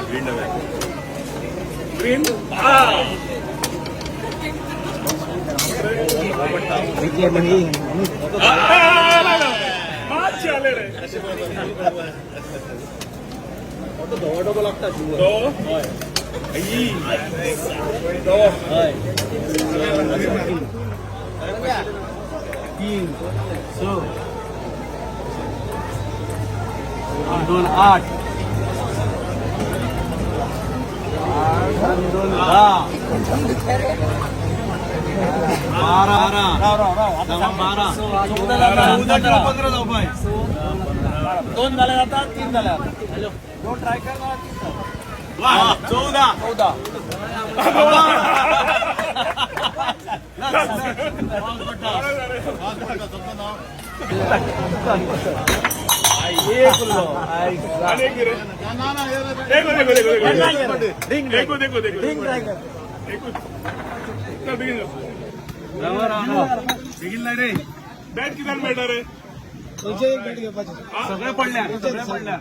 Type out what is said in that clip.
Green डब्यान. Green. मातशें आलें रे. धवो डबो लागता. धवो. आई. धवो. हय, 3, 6, 2, 8, 8 2, 10, 12, 12, 14 किलो 15 जावपाय. दोन झाले आता, तीन झाले आता. दोन ट्राय कर ना, तीन झाले. 14. 14. एक उरलो. आनी एक रे. देखो देखो देखो देखो देखो देखो देखो देखो. चल बेगीन यो. बेगीन लाय रे. बॅट कित्याक मेळटा रे? सगळे पडल्या, सगळे पडल्या.